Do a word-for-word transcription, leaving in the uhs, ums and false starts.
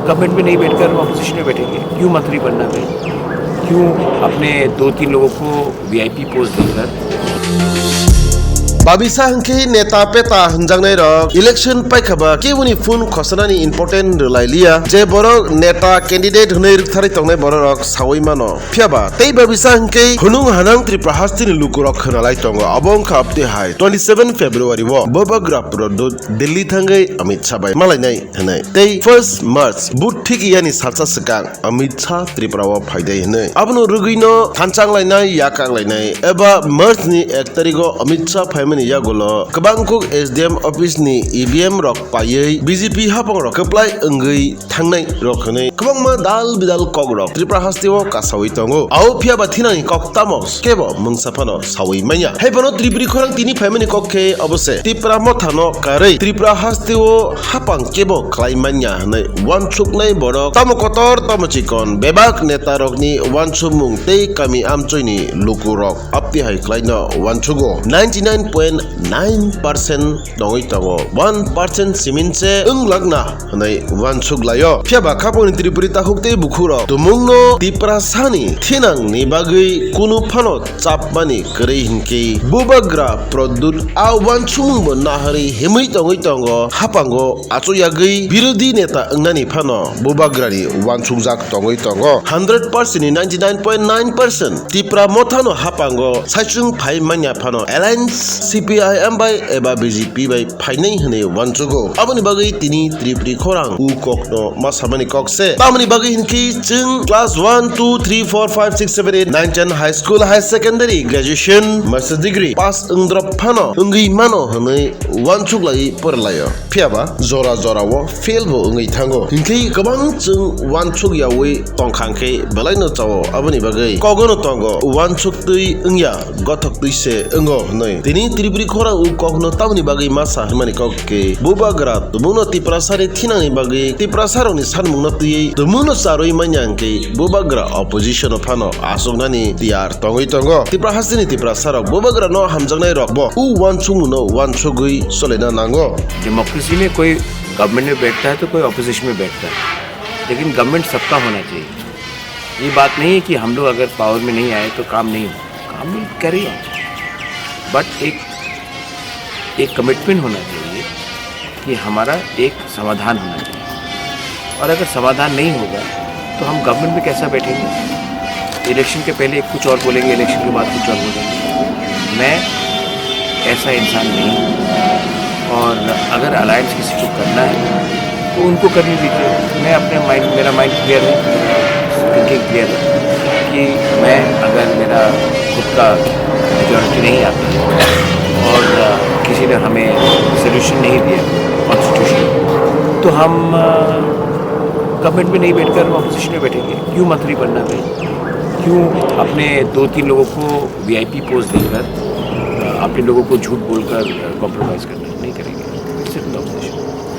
गवर्नमेंट में नहीं बैठकर हम अपोजिशन में बैठेंगे। क्यों मंत्री बनना भाई? क्यों अपने दो तीन लोगों को वीआईपी पोस्ट देकर? Babisa hwnkhe neta peta hwnjaknai rok election paikha ba keboni phone khosanani important rwlai liya, je borok neta candidate hwnwi rwktharwi tongnai borok rok sawi mano. Phiya ba tei babisa hwnkhe phunung hanang Tripura hasteni lukurok khwnalai tongo. Abo wngkha abtwi hai twenty seven February o Bubagra Pradyut Delhi thangwi Amit Shah bai malainai hwnwi. Tei first March, but thik iyani salsa swkang Amit Shah Tripura o phaidai hwnwi. Abono rwgwino thanchang lainai, yakak lainai, eba March ni ek tarikh o Amit Shah phaimani yagulo kwbang kuk S D M office ni E V M rok paiwi B J P hapang rok kwplai wngwi thangnai rok hwnwi kwbangma dal bidal kok rok Tripura haste o kasawi tongo. Abo phiya ba thinangni kok tamo kebo mungsa phano sawi manya. Hai phano Tripuri khorang tini phaimani kok khe obo se Tipra Motha no karwi Tripura haste o hapang kebo khlai manya hwnwi uansuknai borok tamo kotor tamo chikon bebak neta rokni uansukmung tei kami amchoini lukurok abtwi hai khlaino uansugo. Ninety nine point nine percent tongwi tongo, one percent simin se wnglakna hwnwi uansuk laio. Phiya ba khapangni Tripuri takhuk tei bukhurok tumungno Tiprasani thinangni bagwi kunu phano chapmani kwrwi hinkhe Bubagra Pradyut a uansukmungbo naharwi himwi tongwi tongo. Hapango achuk yagwi birodhi neta wngnani phano Bubagrani uansukjak tongwi tongo. Hundred percent ni ninety nine point nine percent Tipra Mothano hapango saichung phai manya phano Alliance C P I M bai eba B J P bai phainai hwnwi uansugo. Aboni bagwi tini Tripuri khorang u kokno ma samani kok se. Tamoni bagwi hinkhe chwng class one, two, three, four, five, six, seven, eight, nine, ten, high school, high secondary, graduation, master degree pass wngdrop phano wngwi mano hwnwi uansuk lai porlaio. Phiya ba jora jora o fail bo wngwi thango. Hinkhe kwbang chwng uansuk yaui tongkha hinkhe belai no chao. Aboni bagwi kogono tongo uansuk twi wngya. Gothok twi se wngo hwnwi. Tini Tripuri khorang u kokno tamoni bagwi ma sa hwnmani kok khe Bubagra tumungno Tiprasani thinangni bagwi Tiprasarokni sanmungno twiwi tumungno charwi manya hwnkhe Bubagra opposition o phano achuknani tiyar tongwi tongo. Tripura hasteni Tiprasarok Bubagrano hamjaknai rokbo u uansukmungno uansugwi cholaina nango. Democracy में कोई गवर्नमेंट में बैठता है तो कोई अपोजिशन में बैठता है, लेकिन गवर्नमेंट सबका होना चाहिए। ये बात नहीं है कि हम लोग अगर पावर में नहीं आए तो काम नहीं हो, काम नहीं, कैरी ऑन। बट एक, एक कमिटमेंट होना चाहिए कि हमारा एक समाधान होना चाहिए, और अगर समाधान नहीं होगा तो हम गवर्नमेंट में कैसा बैठेंगे? इलेक्शन के पहले कुछ और बोलेंगे, इलेक्शन के बाद कुछ और बोलेंगे। मैं ऐसा इंसान नहीं हूँ, और अगर अलायंस किसी को करना है तो उनको करने दीजिए। मैं अपने माइंड, मेरा माइंड क्लियर है, थिंकिंग क्लियर है कि मैं, अगर मेरा खुद का मेजोरिटी नहीं आता और किसी ने हमें सोल्यूशन नहीं दिया कॉन्स्टिट्यूशन, तो हम गवर्नमेंट में नहीं बैठकर हम अपोजिशन में बैठेंगे। क्यों मंत्री बनना भाई? क्यों अपने दो तीन लोगों को वीआईपी पोस्ट देकर, अपने लोगों को झूठ बोलकर कॉम्प्रोमाइज करना? नहीं करेंगे।